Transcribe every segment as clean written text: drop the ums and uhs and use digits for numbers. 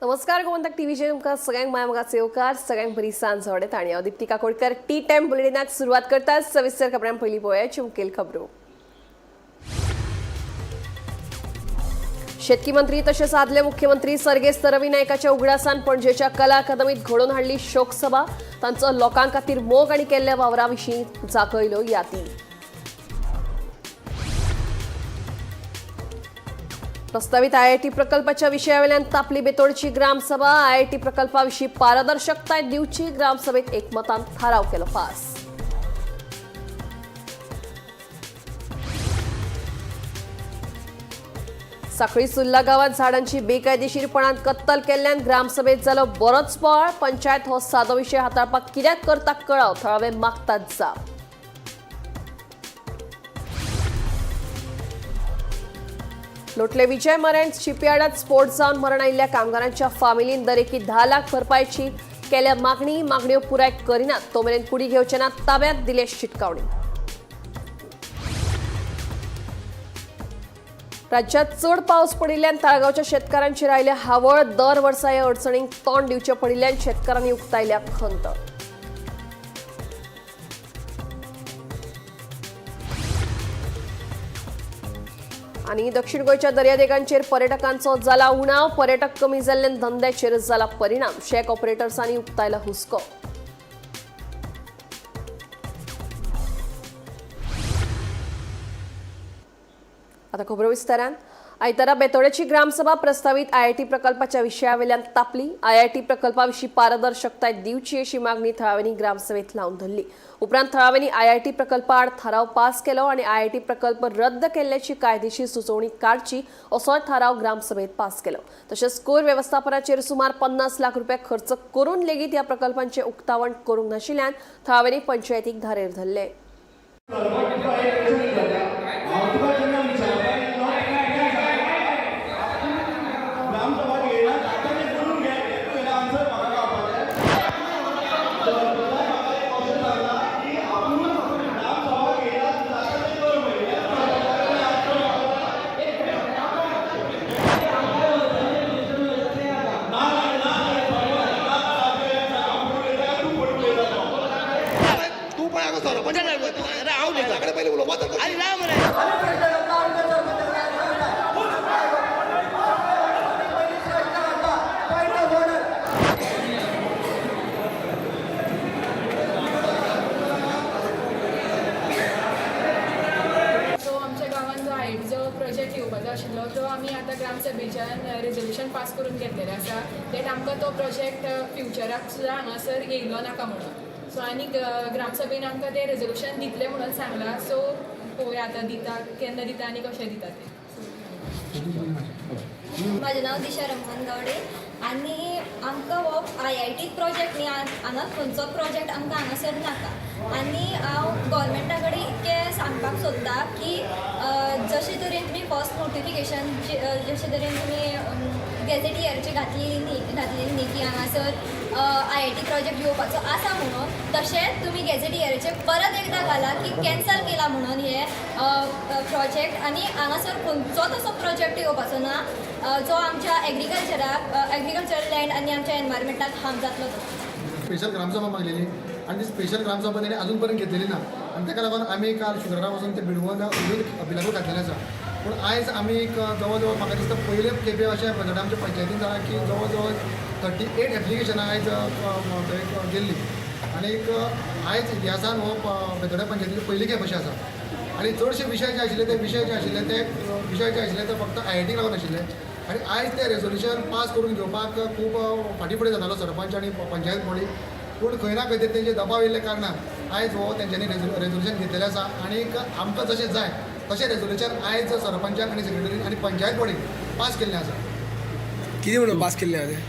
नमस्कार, गोमंतक टीव्हीचेर तुमकां सगळ्यांक माया मोगाचो येवकार. सगळ्यांक बरी सांज वाडत आनी हांव दीप्ती काकोडकर. टी टायम बुलेटिनाक सुरवात करता. सविस्तर खबरां. पयलीं पळोवया मुखेल खबरो. शेतकी मंत्री तशेंच आदले मुख्यमंत्री सर्गेस्त रवी नायकाच्या उगडासान पणजेच्या कला अकादमीत घडोवन हाडली शोकसभा. तांचो लोकां खातीर मोग आनी केल्ल्या वावरा विशीं जागयल्यो यादी. प्रस्तावित आयआयटी प्रकल्पाच्या विशयावेल्यान तापली बेतोडची ग्रामसभा. आयआयटी प्रकल्पाविशीं पारदर्शकताय दिवची, ग्रामसभेत एकमतान थाराव केलो पास. साखळी सुर्ला गावात झाडांची बेकायदेशीरपणान कत्तल केल्ल्यान ग्रामसभेत जालो बरोच बोवाळ. पंचायत हो सादो विशय हाताळपाक कित्याक करता कळाव, थळावे मागतात जाप. लोटले विजय मरण शिपयार्डात स्फोट जावन मरण आयिल्ल्या कामगारांच्या फामिलीन दरेकी 10 लाख भरपायची केल्या मागणी. मागण्यो पुराय करिनात तो मेरेन कुडी घेवचे ना, ताब्यात दिले शिटकावणी. राज्यात चड पावस पडिल्ल्यान ताळगांवच्या शेतकारांचेर आयल्या हावळ. दर वर्सा ह्या अडचणींक तोंड दिवचें पडिल्ल्यान शेतकारांनी उक्तायल्या खंत. आनी दक्षिण गोंयच्या दर्यादेगांचेर पर्यटकांचो जाला उणाव. पर्यटक कमी जाल्ल्यान धंद्याचेर जाला परिणाम. शॅक ऑपरेटर्सांनी उक्तायला हुस्को. आता खबरो विस्तारान. आयतारा बेतोड्याची ग्रामसभा प्रस्तावित आयआयटी प्रकल्पाच्या विशयावेल्यान तापली. आयआयटी प्रकल्पाविशीं पारदर्शकताय दिवची अशी मागणी थळाव्यांनी ग्रामसभेत लावन धरली. उपरांत थळाव्यांनी आयआयटी प्रकल्पा आड थाराव पास केलो आनी आयआयटी प्रकल्प रद्द केल्ल्याची कायदेशीर सुचोवणी काडची असोय थाराव ग्रामसभेत पास केलो. तशेंच कोयर वेवस्थापनाचेर सुमार 50 लाख रुपया खर्च करून लेगीत ह्या प्रकल्पांचें उक्तावण करूंक नाशिल्ल्यान थळाव्यांनी पंचायतीक धारेर धरले. हांव तुका जेन्ना विचारपाक येयलो, ग्रामसभा घेयना आतां तें करून घे. हें तुवें आन्सर म्हाका गावपाचें. सरपंचान म्हाका एक क्वेश्चन सांगला की आपूण ग्रामसभा घेयना, जाता तें कर पळय. ना ना ना, तूं फट उलयता तो. तूं पळय हांगा सरपंच. अरे हांव उलयता कडेन पयलीं उलोवपा. आनी ना मरे. सो आमच्या गांवांत जो आयआयटीचो प्रोजेक्ट येवपाचो आशिल्लो तो आमी आतां ग्रामसभेच्यान रेजोल्युशन पास करून घेतलेलें आसा, that आमकां तो प्रोजेक्ट फ्युचराक सुद्दां हांगासर येयलो नाका म्हणून. सो आनी ग्रामसभेन आमकां तें रेजोल्युशन दितलें म्हणून सांगलां. सो पळोवया आतां दिता केन्ना दिता आनी कशें दिता तें. म्हाजें नांव दिशा रमन गावडे आनी आमकां हो आयआयटी प्रोजेक्ट न्ही, हांगा खंयचोच प्रोजेक्ट आमकां हांगासर नाका. आनी हांव गोवोरमेंटा कडेन इतकें सांगपाक सोदतां की जशे तरेन तुमी फर्स्ट नोटिफिकेशन, जशे तरेन तुमी गॅझेटियरचेर घातलेली न्ही, घातलेली न्ही की हांगासर आयआयटी प्रोजेक्ट येवपाचो आसा म्हणून, तशेंच तुमी गॅझेटियराचेर परत एकदां घाला की कॅन्सल केला म्हणून हे प्रोजेक्ट. आनी हांगासर खंयचोच असो प्रोजेक्ट येवपाचो ना जो आमच्या एग्रीकल्चराक, एग्रीकल्चर लँड आनी आमच्या एनवायरमेंटाक हार्म जातलो तो. स्पेशल ग्रामसभा मागलेली आनी ती स्पेशल ग्रामसभा तेणी अजून पर्यंत घेतलेली ना आनी ताका लागून आमी काल शुक्रारा वचून ते बिडवून अपिलाकूय घातलेलें आसा. पूण आयज आमी एक जवळ जवळ म्हाका दिसता पयले खेपे अशें प्रेजेंट आमच्या पंचायतीन जालां की जवळ जवळ 38 एप्लिकेशनां आयज थंय गेल्लीं. आनीक आयज इतिहासान हो बेतोड्या पंचायतीची पयली खेप अशें आसा. आनी चडशे विशय जे आशिल्ले ते विशय जे आशिल्ले ते विशय जे आशिल्ले ते फक्त आयआयटीक लागून आशिल्ले. आनी आयज ते रेजोल्युशन पास करून घेवपाक खूब फाटीं फुडें जातालो सरपंच आनी पंचायत बॉडी. पूण खंय ना खंय तरी तेंचे दबाव येयल्ल्या कारणान आयज हो तेंच्यांनी रेजोल्युशन घेतलेलें आसा. आनीक आमकां जशें जाय तशें रेजोल्युशन आयज सरपंचान आनी सेक्रेटरीन आनी पंचायत बॉडीन पास केल्लें आसा. कितें म्हणून पास केल्लें आहा तें?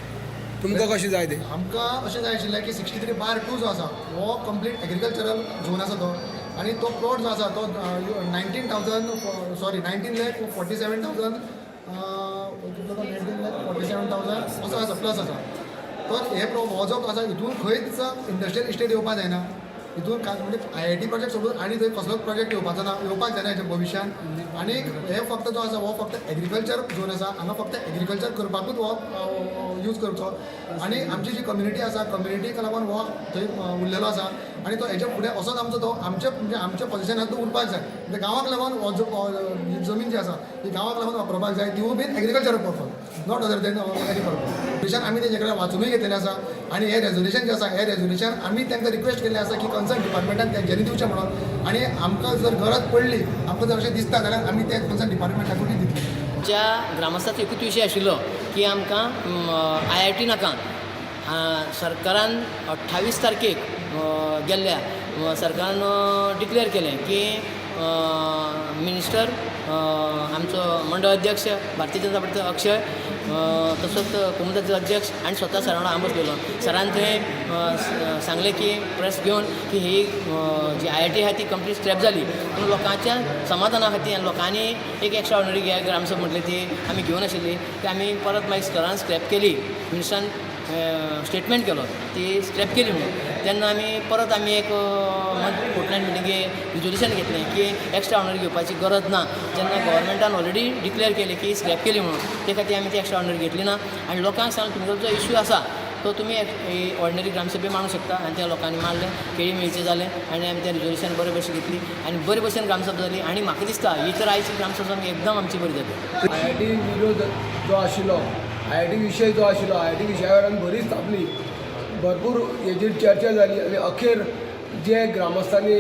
तुमकां कशें जाय तें? आमकां अशें जाय आशिल्लें की 63/2 जो आसा हो कंप्लीट एग्रीकल्चरल झोन आसा तो आनी तो प्लॉट जो आसा तो 19,000, sorry, 19,47,000, 19,47,000 असो आसा, प्लस आसा. तर हे हो जो आसा हितून खंयच इंडस्ट्रियल इस्टेट येवपा जायना. हितून म्हणजे आयआयटी प्रोजेक्ट सोडून आनी थंय कसलोच प्रोजेक्ट येवपाचो ना, येवपाक जायना हेच्या भविश्यान. आनी हे फक्त जो आसा हो फक्त एग्रीकल्चर झोन आसा, हांगा फक्त एग्रीकल्चर करपाकूच हो यूज करचो. आनी आमची जी कम्युनिटी आसा कम्युनिटीक लागून हो थंय उरलेलो आसा आनी तो हेच्या फुडें असोच आमचो तो आमचे म्हणजे आमच्या पोजिशनान तो उरपाक जाय. म्हणजे गांवाक लागून हो जो ही जमीन जी आसा ती गांवाक लागून वापरपाक जाय, तिवूय बीन agriculture purpose, not other than any purpose. Resolution आमी तेंचे कडेन वाचुनूय घेतलेलें आसा आनी हें रेजोल्युशन जें आसा हें रेजोल्युशन आमी तांकां रिक्वेस्ट केल्लें आसा की कन्सर्न डिपार्टमेंटान तेंच्यांनी दिवचें म्हणून. आनी आमकां जर गरज पडली, आमकां जर अशें दिसता जाल्यार आमी ते कन्सर्न डिपार्टमेंटाकूय दितले. आमच्या ग्रामस्थाचो एकूच विशय आशिल्लो की आमकां आयआयटी नाका. सरकारान 28 तारखेक गेल्ल्या सरकारान डिक्लेअर केलें की मिनिस्टर आमचो मंडळ अध्यक्ष भारतीय जनता पार्टीचो अक्षय, तसोच कोमुनिदादीचो अध्यक्ष आनी स्वता सरा वांगडा हांव बसलेलो. सरान थंय सांगलें की प्रेस घेवन की ही जी आयआयटी आहा ती कंप्लीट स्क्रॅप जाली, पूण लोकांच्या समाधाना खातीर आनी लोकांनी एक एक्स्ट्रा ऑर्डिनरी ग्रामसभा म्हटली ती आमी घेवन आशिल्ली ती आमी परत मागीर सरान स्क्रॅप केली. मिनिस्टरान स्टेटमेंट केलो ती स्क्रॅप केली म्हणून. तेन्ना आमी परत आमी एक फोर्टनायट मिटिंगे रिजोल्युशन घेतलें की एक्स्ट्रा ऑर्डिनरी घेवपाची गरज ना, जेन्ना गव्हर्मेंटान ऑलरेडी डिक्लेअर केलें की स्क्रॅप केली म्हणून, ते खातीर आमी ती एक्स्ट्रा ऑर्डिनरी घेतली ना. आनी लोकांक सांगलें तुमचो जो इश्यू आसा तो तुमी ऑर्डिनरी ग्रामसभे मांडूंक शकता. आनी त्या लोकांनी मांडलें, केळी मेळचें जालें आनी आमी तें रिजोल्युशन बरे भशेन घेतली आनी बरे भशेन ग्रामसभा जाली. आनी म्हाका दिसता ही तर आयची ग्रामसभा एकदम आमची बरी जाली. आयआयटी विरोध जो आशिल्लो, आयआयटी विशय जो आशिल्लो, आयआयटी विशया वयल्यान बरीच तापली, भरपूर हेजेर चर्चा जाली आनी अखेर जे ग्रामस्थांनी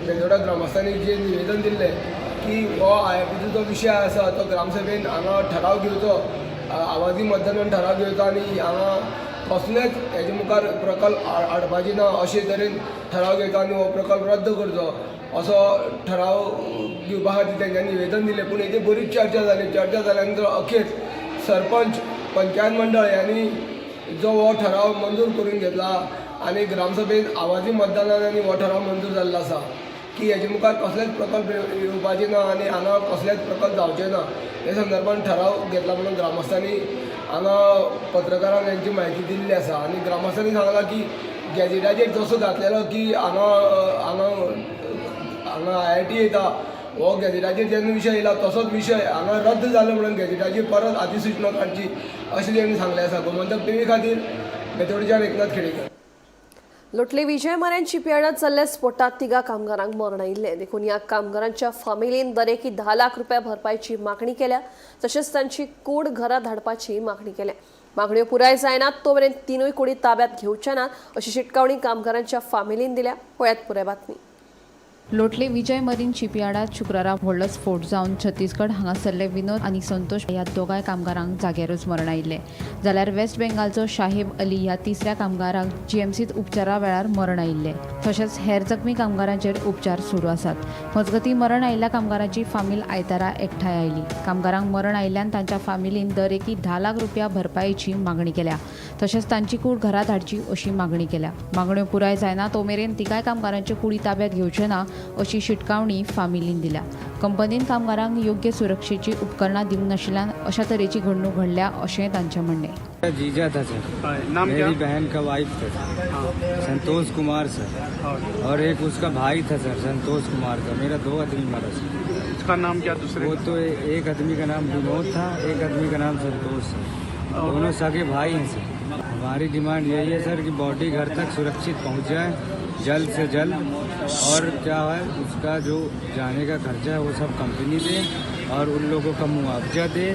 बेतोडा ग्रामस्थांनी जे निवेदन दिल्लें की हो आयआयटीचो जो विशय आसा तो ग्रामसभेन हांगा ठराव घेवचो, आवाजी मतदानान ठराव घेवचो आनी हांगा कसलेच हेजे मुखार प्रकल्प हाडपाचे ना अशे तरेन ठराव घेवचो आनी हो प्रकल्प रद्द करचो असो ठराव घेवपा खातीर तेंच्यांनी निवेदन दिलें. पूण हेजेर बरीच चर्चा जाली. चर्चा जाल्या नंतर अखेर सरपंच पंचायत मंडळ यांनी जो हो ठराव मंजूर करून घेतला आनी ग्रामसभेन आवाजी मतदानान आनी हो ठराव मंजूर जाल्लो आसा की हेजे मुखार कसलेच प्रकल्प येवपाचे ना आनी हांगा कसलेच प्रकल्प जावचे ना हे संदर्भान ठराव घेतला म्हणून ग्रामस्थांनी हांगा पत्रकारांक हेंची म्हायती दिल्ली आसा. आनी ग्रामस्थांनी सांगलां की गॅजेटाचेर जसो घातलेलो की हांगा हांगा हांगा आयआयटी येता हो गॅजेटाचेर जेन्ना विशय येयला तसोच विशय हांगा रद्द जालो म्हणून गॅजेटाचेर परत अधिसुचना काडची अशें तेणी सांगलें आसा. गोमंतक टीव्ही खातीर बेतोडच्यान एकनाथ खेडेकर. लोटले विजय मरेन शिपयार्डात जाल्ल्या स्फोटात 3 कामगारांक मरण आयिल्लें. देखून ह्या कामगारांच्या फामिलीन दरेकी 10 लाख रुपया भरपायची मागणी केल्या, तशेंच तांची कूड घरा धाडपाची मागणी केल्या. मागण्यो पुराय जायनात तोमेरेन 3 कुडी ताब्यात घेवचे नात अशी शिटकावणी कामगारांच्या फामिलीन दिल्या. पळयात पुराय बातमी. लोटले विजय मरीन शिपयार्डात शुक्रारा व्हडलो स्फोट जावन छत्तीसगड हांगासरले विनोद आनी संतोष ह्या दोगांय कामगारांक जाग्यारूच मरण आयिल्लें. जाल्यार वेस्ट बेंगालचो शाहेब अली ह्या तिसऱ्या कामगाराक जीएमसीत उपचारा वेळार मरण आयिल्लें. तशेंच हेर जखमी कामगारांचेर उपचार सुरू आसात. मजगतीं मरण आयिल्ल्या कामगारांची फामील आयतारा एकठांय आयली. कामगारांक मरण आयिल्ल्यान तांच्या फामिलीन दरेकी 10 लाख रुपया भरपायेची मागणी केल्या, तशेंच तांची कूड घरा धाडची अशी मागणी केल्या. मागण्यो पुराय जायना तो मेरेन तिगाय कामगारांच्यो कुडी ताब्यात घेवचे ना अशी शिटकावणी फामिलीन दिल्या. कंपनीन कामगारांक योग्य सुरक्षेची उपकरणां दिवंक नाशिल्ल्यान अशा तरेची घडणूक घडल्या अशें तांचें म्हणणें. जीजा था सर, नाम मेरी बहन का वाइफ था सर, संतोष कुमार सर, और एक उसका भाई था सर, संतोष कुमार था. मेरा 2 आदमी मरा सर. उसका नाम क्या? दूसरे वो तो एक आदमी का नाम विनोद था, एक आदमी का नाम संतोष सर. दोनों सगे भाई हैं सर. हमारी डिमांड यही है सर कि बॉडी घर तक सुरक्षित पहुंच जाए जल्द से जल्द, और क्या है उसका जो जाने का खर्चा है वो सब कंपनी दे और उन लोगों का मुआवजा दे.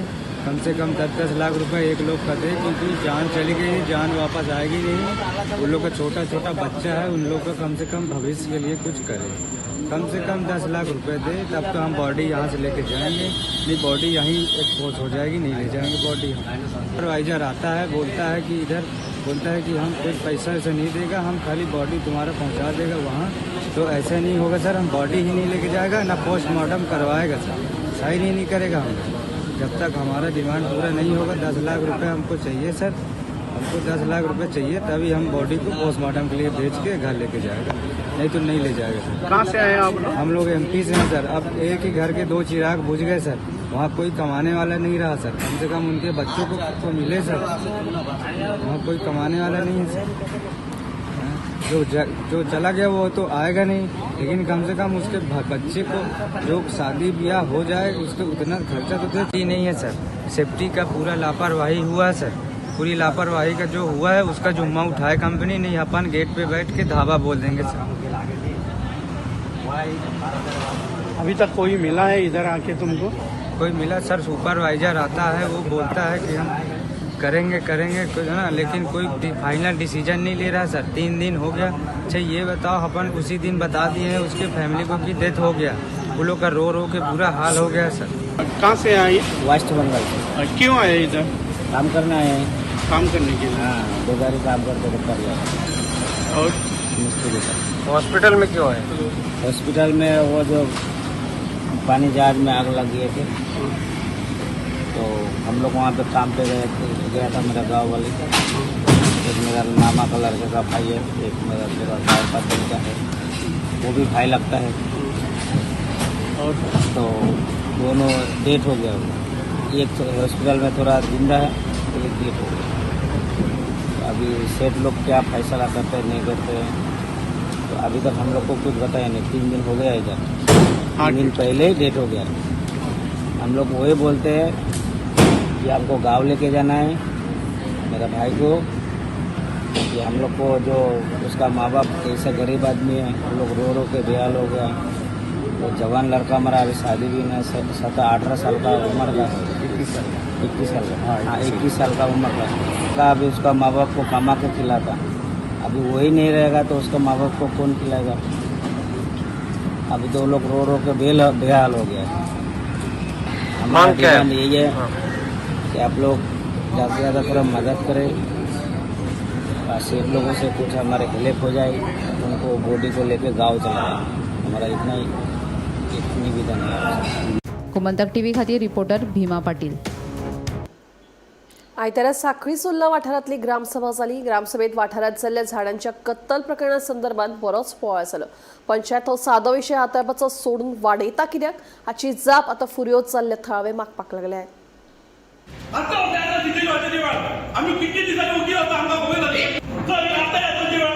कम से कम 10-10 लाख रुपए एक लोग का दे, क्योंकि जान चली गई, जान वापस आएगी नहीं. उन लोग का छोटा छोटा बच्चा है, उन लोग का कम से कम भविष्य के लिए कुछ करे. कम से कम 10 लाख रुपए दे, तब तो हम बॉडी यहाँ से लेके जाएंगे, नहीं बॉडी यहीं एक्सपोज हो जाएगी, नहीं ले जाएंगे बॉडी. सुपरवाइजर आता है, बोलता है कि इधर बोलता है कि हम कोई पैसा ऐसा नहीं देगा, हम खाली बॉडी तुम्हारा पहुँचा देगा वहाँ. तो ऐसा नहीं होगा सर, हम बॉडी ही नहीं लेके जाएगा, ना पोस्टमार्टम करवाएगा सर, साइन ही नहीं करेगा हम जब तक हमारा डिमांड पूरा नहीं होगा. 10 लाख रुपए हमको चाहिए सर, हमको 10 लाख रुपए चाहिए, तभी हम बॉडी को पोस्टमार्टम के लिए भेज के घर लेके जाएगा, नहीं तो नहीं ले जाएगा सर. कहाँ से आए आप लोग? हम लोग एमपी से हैं सर. अब एक ही घर के 2 चिराग बुझ गए सर, वहाँ कोई कमाने वाला नहीं रहा सर. कम से कम उनके बच्चों को मिले सर, वहाँ कोई कमाने वाला नहीं है सर. जो चला गया वो तो आएगा नहीं, लेकिन कम से कम उसके बच्चे को जो शादी ब्याह हो जाए उसके उतना खर्चा तो देती नहीं है सर। सेफ्टी का पूरा लापरवाही हुआ है सर, पूरी लापरवाही का जो हुआ है उसका जुम्मा उठाए कंपनी, नहीं अपन गेट पे बैठ के धावा बोल देंगे सर। अभी तक कोई मिला है इधर आके तुमको? कोई मिला सर, सुपरवाइजर आता है, वो बोलता है कि हम करेंगे करेंगे कुछ ना, लेकिन कोई फाइनल डिसीजन नहीं ले रहा सर। 3 दिन हो गया। अच्छा ये बताओ, अपन उसी दिन बता दिए हैं उसके फैमिली को कि डेथ हो गया, वो लोग का रो रो के बुरा हाल हो गया सर। कहाँ से आए? वेस्ट बंगाल से। क्यों आए इधर? काम करने आए हैं। काम करने के लिए? हाँ, बेगारी काम करते थे कर लिया। और मिस्त्री के साथ। हॉस्पिटल में क्यों आए? हॉस्पिटल में वो जो पानी जहाज में आग लग गई थी, तो हम लोग वहाँ पे काम पे गए थे, गया था मेरा गांव वाले का, एक मेरा मामा का लड़के का भाई है, एक मेरा थोड़ा गाँव का लड़का है, वो भी भाई लगता है। और तो दोनों डेथ हो गया। एक हॉस्पिटल में थोड़ा जिंदा है, एक डेथ हो गया। तो अभी सेठ लोग क्या फैसला करते हैं नहीं करते हैं, तो अभी तक हम लोग को कुछ बताया नहीं। 3 दिन हो गया इधर, 3 दिन पहले ही डेथ हो गया। हम लोग वही बोलते हैं कि हमको गांव लेके जाना है मेरा भाई को, कि हम लोग को जो उसका माँ बाप कैसे गरीब आदमी है, हम लोग रो रो के बेहाल हो गया। वो जवान लड़का मरा, अभी शादी भी नहीं, 17-18 साल का उम्र का, 21 साल का, हाँ 21 साल का उम्र का। अभी उसका माँ बाप को कमा के खिलाता, अभी वही नहीं रहेगा तो उसका माँ बाप को कौन खिलाएगा? अभी तो लोग रो रो के बेहाल हो गया। हमारा डिमांड यही है कि आप लोग ज़्यादा से ज़्यादा थोड़ा मदद करें, सेठ लोगों से कुछ हमारे हेल्प हो जाए, उनको बॉडी को लेके गांव चला जाए। हमारा इतना ही निवेदन है। गोमंतक टीव्ही खातीर रिपोर्टर भीमा पाटील। आयतारा साखळी सुर्ला वाठारांतली ग्रामसभा जाली। ग्रामसभेत वाठारांत जाल्ल्या झाडांच्या कत्तल प्रकरणा संदर्भात बरोच बोवाळ जालो। पंचायत हो सादो विशय हाताळपाचो सोडून वाडयता कित्याक हाची जाप आतां फुरयोज जाल्ले थळावे मागपाक लागले। आमी कितले दिसांनी वकील आसा आमकां खबर जाली। चल आतां येता तुजी वेळ।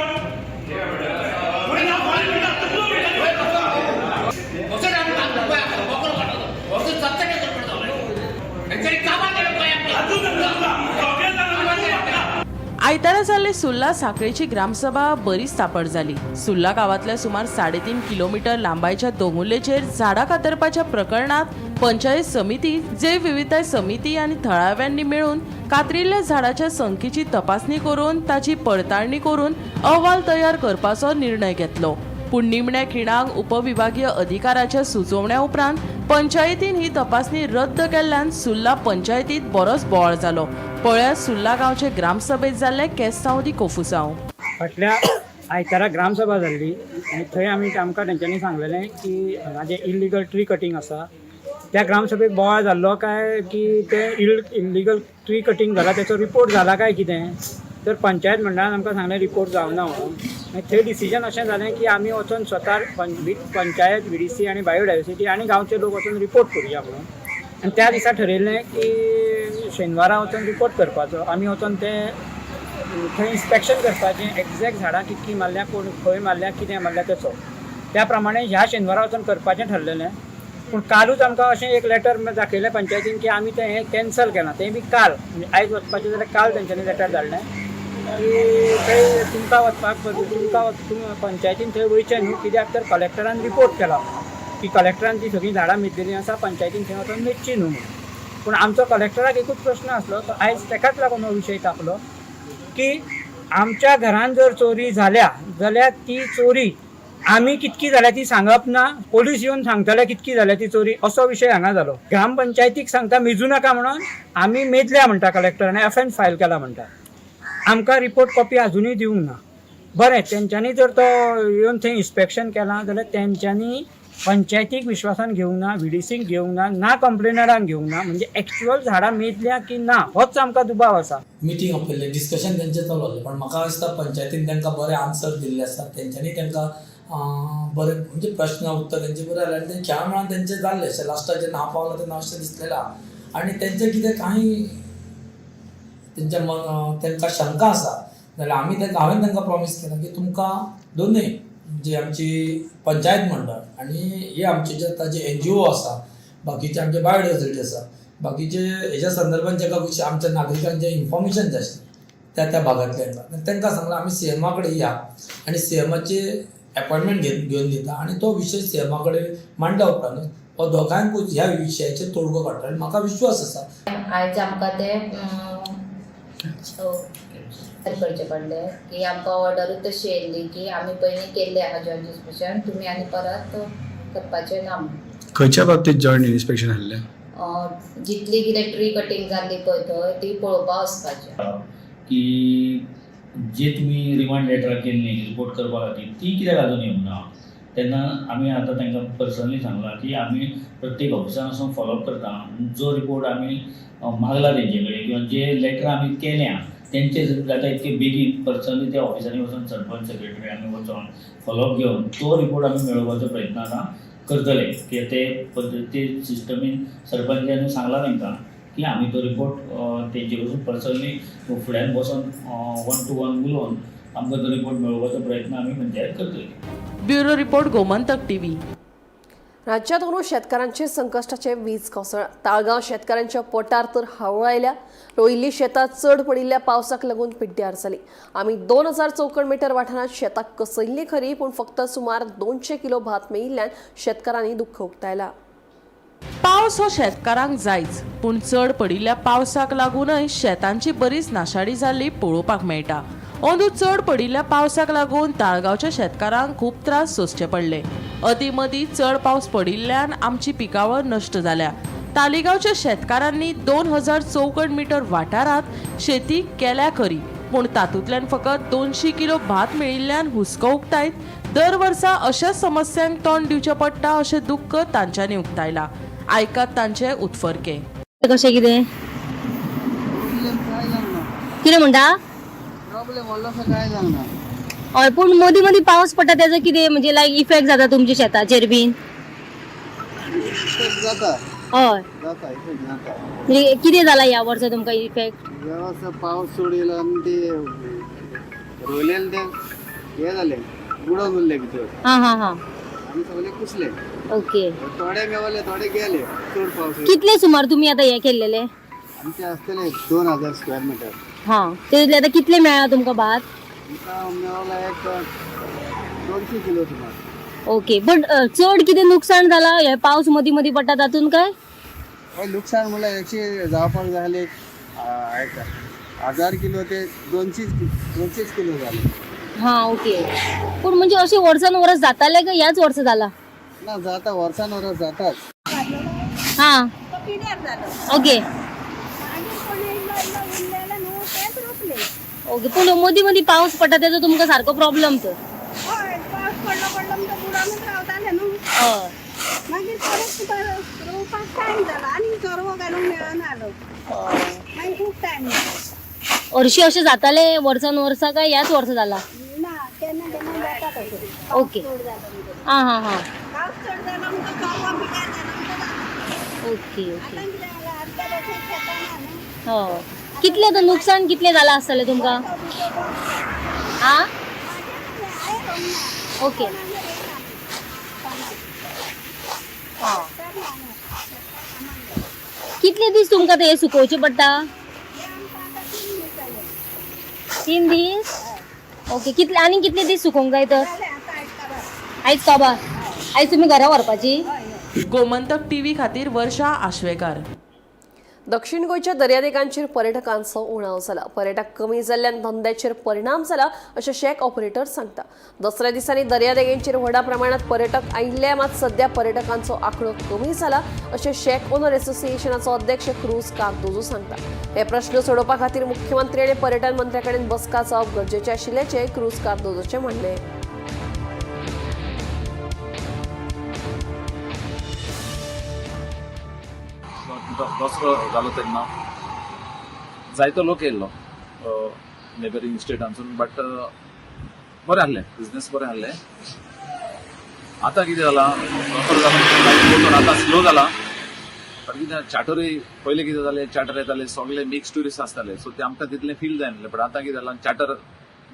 आयतारा जाल्ले सुर्ला साखळेची ग्रामसभा बरीच तापड जाली। सुर्ला गांवांतल्या सुमार 3.5 किलोमीटर लांबायच्या दोंगुल्लेचेर झाडां कातरपाच्या प्रकरणात पंचायत समिती, जैव विविधताय समिती आनी थळाव्यांनी मेळून कातरिल्ल्या झाडाच्या संख्येची तपासणी करून ताची पडताळणी करून अहवाल तयार करपाचो निर्णय घेतलो। पूण निमण्या खिणाक उपविभागीय अधिकाराच्या सुचोवण्या उपरांत पंचायतीन ही तपासणी रद्द केल्ल्यान सुर्ला पंचायतीत बरोच बोवाळ जालो। पळयात सुर्ला गांवचे ग्रामसभेत जाल्ले केस्तांव दी कोफुसांव। फाटल्या आयतारा ग्रामसभा जाल्ली आनी थंय आमी आमकां तेंच्यांनी सांगलेलें की हांगा जें इल्लिगल ट्री कटींग आसा त्या ग्रामसभेक बोवाळ जाल्लो काय की तें इल्लिगल ट्री कटींग जाला तेचो रिपोर्ट जाला काय कितें, तर पंचायत मंडळान आमकां सांगलें रिपोर्ट जावना म्हणून। मागीर थंय डिसिजन अशें जालें की आमी वचोन स्वता पंचायत, VDC आनी बायोडायवर्सिटी आनी गांवचे लोक वचोन रिपोर्ट करुया म्हणून। आनी त्या दिसा ठरयल्लें की शेनवारा वचोन रिपोर्ट करपाचो, आमी वचोन तें थंय इन्स्पेक्शन करपाचें, एग्जॅक्ट झाडां कितलीं मारल्या, कोण खंय मारल्या, कितें मारल्या तेचो। त्या प्रमाणे ह्या शेनवारा वचोन करपाचें ठरलेलें। पूण कालूच आमकां अशें एक लेटर दाखयलें पंचायतीन की आमी तें हें कॅन्सल केलां, तें बी काल, म्हणजे आयज वचपाचें जाल्यार काल तेंच्यांनी लेटर धाडलें की थंय तुमकां वचपाक, तुमकां पंचायतीन थंय वयचें न्हू, कित्याक तर कलेक्टरान रिपोर्ट केला की कलेक्टरान ती सगळीं झाडां मेजलेलीं आसा, पंचायतीन थंय वचोन मेजची न्हू म्हणून। पूण आमचो कलेक्टराक एकूच प्रश्न आसलो, तो आयज तेकाच लागून हो विशय तापलो की आमच्या घरान जर चोरी जाल्या जाल्यार ती चोरी आमी कितकी जाल्या ती सांगप ना, पोलीस येवन सांगतले कितकी जाल्या ती चोरी, असो विशय हांगा जालो। ग्रामपंचायतीक सांगता मेजू नाका म्हणून, आमी मेजल्या म्हणटा कलेक्टरान, FN file केला म्हणटा, आमकां रिपोर्ट कॉपी आजुनूय दिवंक ना। बरें, तेंच्यांनी जर तो येवन थंय इन्स्पेक्शन केलां जाल्यार तेंच्यांनी पंचायतीक विश्वासान घेवंक ना, VDCक घेवंक ना, ना कंप्लेनरान घेवंक ना, म्हणजे एक्चुअल झाडां मेजल्या की ना होच आमकां दुबाव आसा। मिटींग आपयल्लें, डिस्कशन तेंचें चालू आसलें, पण म्हाका दिसता पंचायतीन तांकां बरें आन्सर दिल्ले आसता, तेंच्यांनी तांकां बरें म्हणजे प्रश्न उत्तर तेंचे बरें जालें आनी खेळा मेळान तेंचें जाल्लें अशें लास्टाक जेन्ना हांव पावलो तेन्ना अशें दिसलेलें आहा। आनी तेंचें कितें कांय तेंच्या मन तांकां शंका आसा जाल्यार आमी तांकां, हांवें तांकां प्रॉमीस केलां की तुमकां दोनूय जी आमची पंचायत मंडळ आनी हे आमचे जे आतां जे एनजीओ आसा, बाकीचे आमचे बायोडायवर्सिटी आसा, बाकीचे हेज्या संदर्भात जेका कशें आमच्या नागरिकांचें इन्फॉर्मेशन जाय आशिल्लें त्या त्या भागांतल्यान, तांकां सांगलां आमी सीएमा कडेन या आनी सीएमाचे एपॉयंटमेंट घेवन दिता आनी तो विशय सीएमा कडेन मांडल्या उपरांतूच हो दोगांयकूच ह्या विशयाचेर तोडगो काडटलो आनी म्हाका विश्वास आसा. आयज आमकां ते करचें पडलें की आमकां ऑर्डरूच तशी येयल्ली की आमी पयलीं केल्लें आहा जॉयंट इन्स्पेक्शन, तुमी आनी परत करपाचें ना म्हणून. खंयच्या बाबतीत जॉयंट इन्स्पेक्शन आसलें? जितली कितें ट्री कटींग जाल्ली पळय थंय ती पळोवपा वचपाचें. की जे तुमी रिमांड लेटरां केल्ली रिपोर्ट करपा खातीर ती कित्याक अजून येवंक ना? तेन्ना आमी आतां तांकां पर्सनली सांगलां की आमी प्रत्येक ऑफिसान वचून फॉलोअप करता. जो रिपोर्ट आमी मागला तेंचे कडेन किंवा जे लेटरां आमी केल्या तेंचे जाता इतके बेगीन पर्सनली त्या ऑफिसांनी वचून सरपंच सेक्रेटरी आमी वचोन फॉलोअप घेवन तो रिपोर्ट आमी मेळोवपाचो प्रयत्न आतां करतले. कित्याक ते पद्दती सिस्टमीन सरपंचान सांगलां तांकां की आमी तो रिपोर्ट तेंचे कडसून पर्सनली फुड्यान बसोन वन टू वन उलोवन आमकां तो रिपोर्ट मेळोवपाचो प्रयत्न आमी पंचायत करतली. Bureau report, Gomantak TV. राज्यात अंदू शेतकारांचे संकश्टाचे वीज कोसळ्ळा. ताळगांव शेतकारांच्या पोटार तर हावळ आयल्या. रोयिल्ली शेतां चड पडिल्ल्या पावसाक लागून पिड्ड्यार जाली. आमी 2000 चौखण मिटर वाठारांत शेतां कसयल्ली खरी, पूण फक्त सुमार 200 किलो भात मेळिल्ल्यान शेतकारांनी दुख्ख उक्तायला. पावस हो शेतकारांक जायच, पूण चड पडिल्ल्या पावसाक लागूनय शेतांची बरीच नाशाडी जाल्ली पळोवपाक मेळटा. अंदू चड पडिल्ल्या पावसाक लागून ताळगांवच्या शेतकारांक खूब त्रास सोंसचे पडले. अदी मदीं चड पावस पडिल्ल्यान आमची पिकावळ नश्ट जाल्या. तालिगांवच्या शेतकारांनी 2000 चौखण मिटर वाठारांत शेती केल्या खरी, पूण तातूंतल्यान फकत 200 किलो भात मेळिल्ल्यान हुस्को उक्तायत दर वर्सा अशाच समस्यांक तोंड दिवचें पडटा अशें दुख्ख तांच्यांनी उक्तायलां. आयकात तांचे उत्फर्के. कशें कितें कितें म्हणटा? प्रॉब्लेम व्हडलोसो कांय जावना. हय, पूण मदीं मदीं पावस पडटा तेजो कितें म्हणजे लायक इफेक्ट जाता तुमच्या शेताचेर बीन? इफेक्ट जाता. हय, जाता, इफेक्ट जाता. म्हणजे कितें जाला ह्या वर्सा तुमकां इफेक्ट? ह्या वर्सा पावस चड येयलो आनी ते रोयलेले ते हे जाले, बुडोन उरले भितर. हां हां हां. आनी सगळे कुसले. ओके. थोडे मेवले, थोडे गेले, चड पावस. कितले सुमार तुमी आतां हें केल्लेले? आमचे आसतले 2000 स्क्वेअर मिटर. हां, तेतूंतले आतां कितले मेळ्ळा तुमकां भात? आमकां मेवला एक 200 किलो सुमार. ओके, बट चड कितें नुकसान जाला हे पावस मदीं मदीं पडटा तातूंत काय? हय, लुकसाण म्हणल्यार एकशे जावपाक जाय जाल्यार एक 1000 किलो ते 200 किलो जाले. हां, ओके. पूण म्हणजे अशें वर्सान वर्स जातालें काय ह्याच वर्सा जाला? ना, जाता, वर्सान वर्स जाताच. हां, ओके ओके. पूण मदीं मदीं पावस पडटा तेजो तुमकां सारको प्रॉब्लम तर? हय, पावस पडलो पडलो म्हणटा बुडोनच रावताले न्हू. हय. मागीर परत तुका रोवपाक टायम जाला आनी चरवो घालूंक मेळना आलो, मागीर खूब टायम जालो. हरशीं अशें जातालें वर्सान वर्सा काय ह्याच वर्सा जाला? ना, केन्ना केन्ना जाता तशें. ओके. चड जालो म्हणटकीर. आं हां हां. पावस चड जालो म्हणटकीर चरवो पिड्ड्यार जालो म्हणटकीर जाता. Okay okay. आतां कितें जालां, आमच्या भशेन शेतां ना न्हू. हय, कितलें आतां नुकसान कितलें जालां आसतलें तुमकां? आं, ओके. आं, कितले दीस तुमकां ते सुकोवचे पडटा? 3 दीस. ओके. कितले आनी कितले दीस सुकोवंक जाय तर? आयज काबार. आयज तुमी घरा व्हरपाची? गोमंतक टीव्ही खातीर वर्षा आश्वेकार. दक्षिण गोंयच्या दर्यादेगांचेर पर्यटकांचो उणाव जाला. पर्यटक कमी जाल्ल्यान धंद्याचेर परिणाम जाला अशें शॅक ऑपरेटर सांगता. दसऱ्या दिसांनी दर्यादेगेंचेर व्हडा प्रमाणात पर्यटक आयिल्ले, मात सध्या पर्यटकांचो आंकडो कमी जाला अशें शॅक ओनर असोसिएशनाचो अध्यक्ष क्रूज कार्दोजो सांगता. हे प्रश्न सोडोवपा खातीर मुख्यमंत्री आनी पर्यटन मंत्र्या कडेन बसका जावप गरजेचें आशिल्ल्याचें क्रूज कार्दोजोचें म्हणणें. दसरो जालो तेन्ना जायतो लोक येयल्लो नेबरींग स्टेटांसून, बट बरें आहलें, बिजनेस बरें आहलें. आतां कितें जालां, दसरो जालो आतां स्लो जाला. बट कितें चार्टरूय पयलीं कितें जालें, चार्टर येताले सगळे मिक्स ट्युरिस्ट आसताले, सो ते आमकां तितलें फील जायनासलें. बट आतां कितें जालां, चार्टर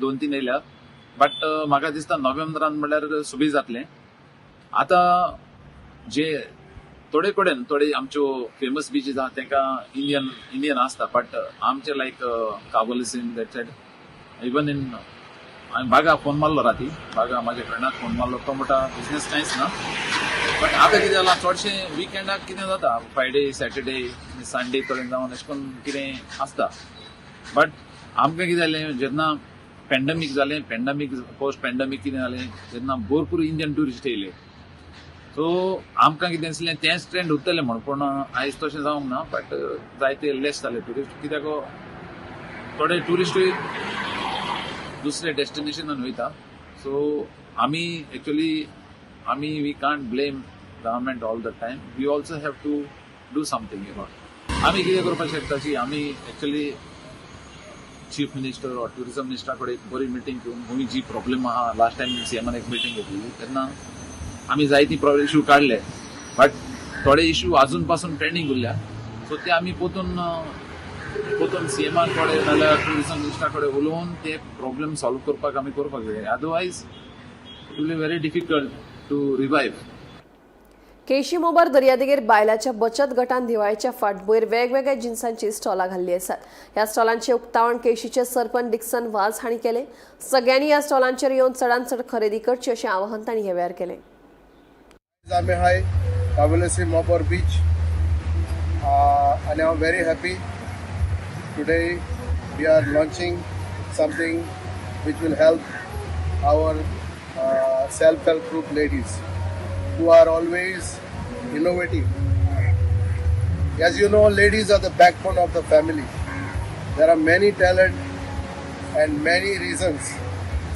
दोन तीन येयल्या, बट म्हाका दिसता नोव्हेंबरान म्हणल्यार सुबीर जातलें. आतां जे थोडे कडेन थोडे आमच्यो फेमस बिचीस आहा तांकां इंडियन आसता, बट आमचे लायक काबोलिसीन that side, even in हांवें बागा फोन मारलो, राती बागा म्हाज्या फ्रेंडाक फोन मारलो, तो म्हणटा बिजनेस कांयच ना. बट आतां कितें जालां, चडशें विकेंडाक कितें जाता, फ्रायडे सॅटर्डे संडे कडेन जावन अशें करून कितें आसता. बट आमकां कितें जालें, जेन्ना पेंडमीक जालें, पेंडमीक पोस्ट पेंडमीक कितें जालें, तेन्ना भरपूर इंडियन ट्युरिस्ट येयले. सो आमकां कितें दिसलें तेंच ट्रेंड उरतलें म्हण, पूण आयज तशें जावंक ना. बट जायते लेस जाले ट्युरिस्ट, कित्याक थोडे ट्युरिस्टूय दुसरे डेस्टिनेशनान वयता. सो आमी एक्चुअली आमी we can't blame government all the time, we also have to do something about. आमी कितें करपाक शकता की आमी actually chief minister or tourism मिनिस्टरा कडेन एक बरी मिटींग घेवन खंय जी प्रॉब्लेम आहा, लास्ट टायम सीएमान एक मिटींग घेतलेली तेन्ना आमी जायती प्रॉब्लेम इशू काडले, बट थोडे इशू अजून पासून पेंडींग उरल्या. सो ते आमी पोतून पोतून सीएमा कडेन नाजाल्यार ट्युरिजम मिनिस्टरा कडेन उलोवन ते प्रॉब्लेम सॉल्व करपाक आमी करपाक जाय, otherwise it will be very difficult to revive. केशी मोबार दर्यादेगेर बायलाच्या बचत गटान दिवाळीच्या फाटभुंयेर वेगवेगळ्या जिन्सांची स्टॉलां घाल्ली आसात. ह्या स्टॉलांचे उक्तावण केशीचे सरपंच डिक्सन वाज हांणी केलें. सगळ्यांनी ह्या स्टॉलांचेर येवन चडांत चड खरेदी करची अशें आवाहन तांणी ह्या वेळार केलें. आमी हाय कावेलोसी मोबर बीच आनी हांव very happy today we are launching something which will help our self help group ladies who are always innovative. As you know, ladies are the backbone of the family. There are many talent and many reasons.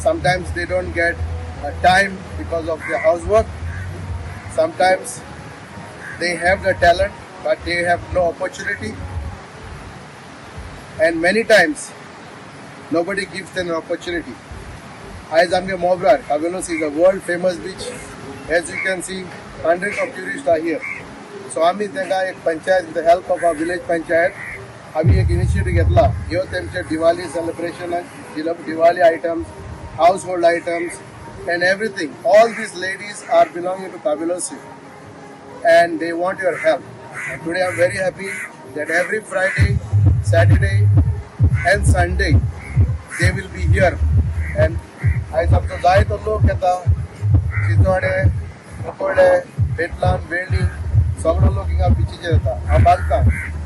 Sometimes they don't get a time because of their housework. Sometimes they have the talent but they have no opportunity. And many times nobody gives them an opportunity. आयज आमगे मोब्रार Cavelossim is a world famous beach. As you can see, hundreds of tourists are here. So आमी तांकां एक panchayat, with the help of our village panchayat, आमी एक initiative घेतला. ह्यो तेमचे Diwali सेलिब्रेशनाक Diwali items, household items and everything. All these ladies are belonging to Cavelossim and they want your help. And today I am very happy that every Friday, Saturday and Sunday they will be here. And आयज आमचो जायतो लोक येता, चिंचोडे, कुंकळ्ळे, बेटलान, वेळ्ळी, सगळो लोक हिंगा बिचीचेर येता. हांव बांदता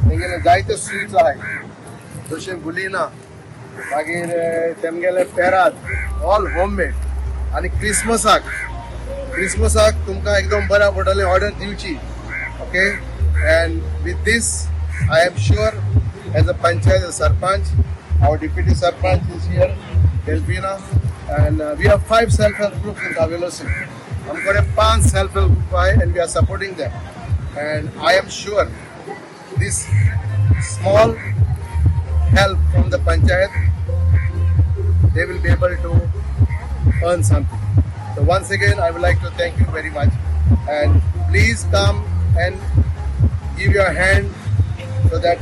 तेंगेले जायते स्ट्रीट्स आहाय, जशे गुलिना, मागीर तेमगेले पेरात, ऑल होममेड. आनी क्रिसमसाक तुमकां एकदम बऱ्या पडटलें, ऑर्डर दिवची. Okay, and with this I am sure as a panchayat sarpanch, our deputy sarpanch is here, Delfina, and we have 5 self-help groups in Cavelossim. आमकडे 5 self-help group आहे and we are supporting them. And I am sure this small help from the panchayat, they will be able to earn something. So once again, I would like to thank you very much. And please come and give your hand so that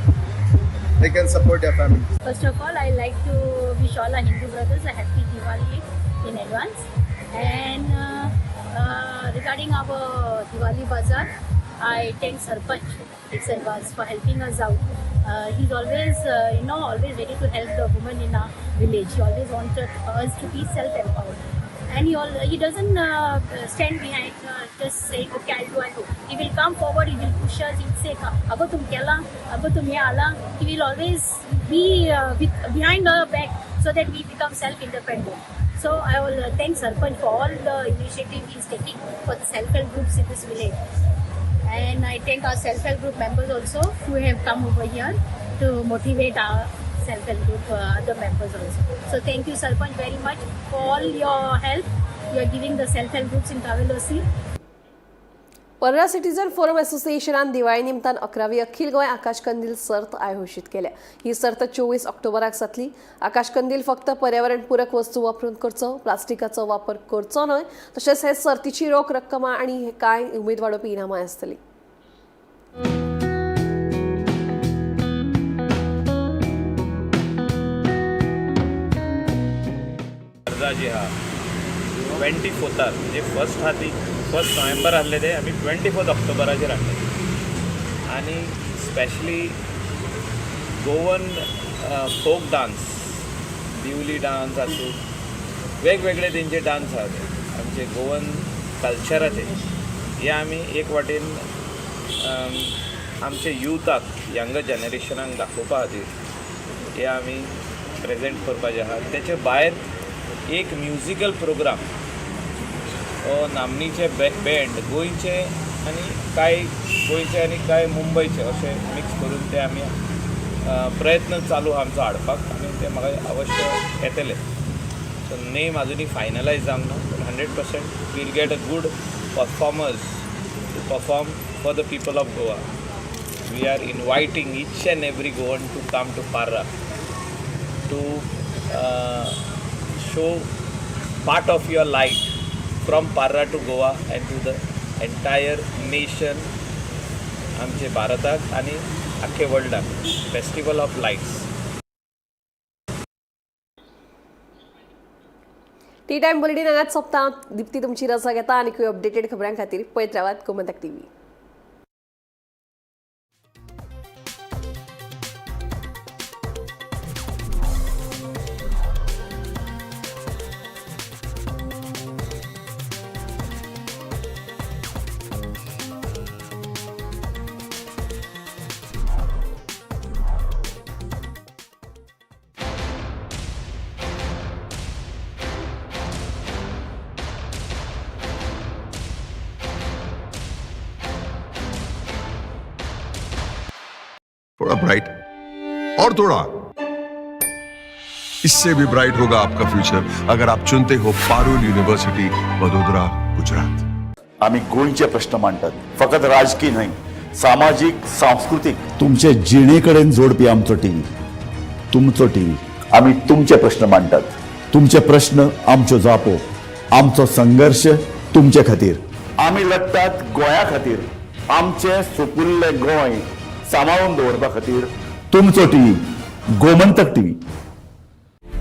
they can support their families. First of all, I like to wish all our Hindu brothers a happy Diwali in advance. And regarding our Diwali Bazaar, I thank Sarpanch Dixon Vaz for helping us out. He's always, always ready to help the women in our village. He always wanted us to be self-empowered. And he doesn't stand behind just saying, okay, I'll do. He will come forward, he will push us, he will say, ago tum kela, ago tum ye ala. He will always be behind our back so that we become self-independent. So I will thank Sarpanch for all the initiative he is taking for the self-help groups in this village. And I thank our self-help group members also who have come over here to motivate our self-help group other members also. So thank you Sarpanch very much for all your help you are giving the self-help groups in Cavelossim. Parra citizen forum असोसिएशनान Diwali निमतान 11वी अखिल गोंय आकाशकंदील सर्त आयोजीत केल्या. ही सर्त 24 ऑक्टोबराक जातली. आकाशकंदील फक्त पर्यावरणपूरक वस्तू वापरून करचो, प्लास्टिकाचो वापर करचो न्हय. तशेंच हे सर्तीची रोख रक्कम आनी कांय उमेद वाडोवपी इनामां आसतली. सुद्दां जी आहा 24थार, म्हणजे फर्स्ट आहा ती 1 नोव्हेंबर आहले ते आमी 24 ऑक्टोबराचेर हाडले आनी specially Goan folk dance, दिवली डांस आसूं, वेगवेगळे तेंचे डांस आहा ते आमचे गोवन कल्चराचे, हे आमी एक वाटेन आमचे युथाक, यंगर जनरेशनाक दाखोवपा खातीर हे आमी प्रेजेंट करपाचे आहा. तेचे भायर एक म्युजिकल प्रोग्राम हो नामनेचे बँड गोंयचे आनी कांय गोंयचे आनी कांय मुंबयचे अशे मिक्स करून ते आमी प्रयत्न चालू आहा आमचो हाडपाक आनी ते म्हाका अवश्य येतले. सो नेम अजुनूय फायनलायज जावंक ना, पूण 100% we'll get a good performers to perform for the people of Goa. We are inviting each and every Goan to come to Parra to show part of your light from Parra to Goa and to the entire nation, आमचे भारताक आनी आख्खे वर्ल्डाक festival of lights. Tea time bulletin हांगाच सोंपता. दिप्ती तुमची रजा घेता आनी अपडेटेड खबरां खातीर पळयत रावात गोमंतक टीव्ही. थोड़ा ब्राइट और थोड़ा इससे भी ब्राइट होगा आपका फ्यूचर, अगर आप चुनते हो पारुल यूनिवर्सिटी, वडोदरा, गुजरात. आम्ही गोंयचे प्रश्न मांडटात, फकत राजकीय न्हय, सामाजीक, सांस्कृतीक, तुमचे जिणे कडेन जोडपी आमचो टीव्ही, तुमचो टीव्ही. आम्ही तुमचे प्रश्न मांडटात, तुमचे प्रश्न आमच्यो जापो, आमचो संघर्श तुमचे खातीर. आमी लढटात गोंया खातीर, आमचें सुपुल्लें गोंय सांबाळून दवरपा खातीर. तुमचो टीव्ही, गोमंतक टीव्ही.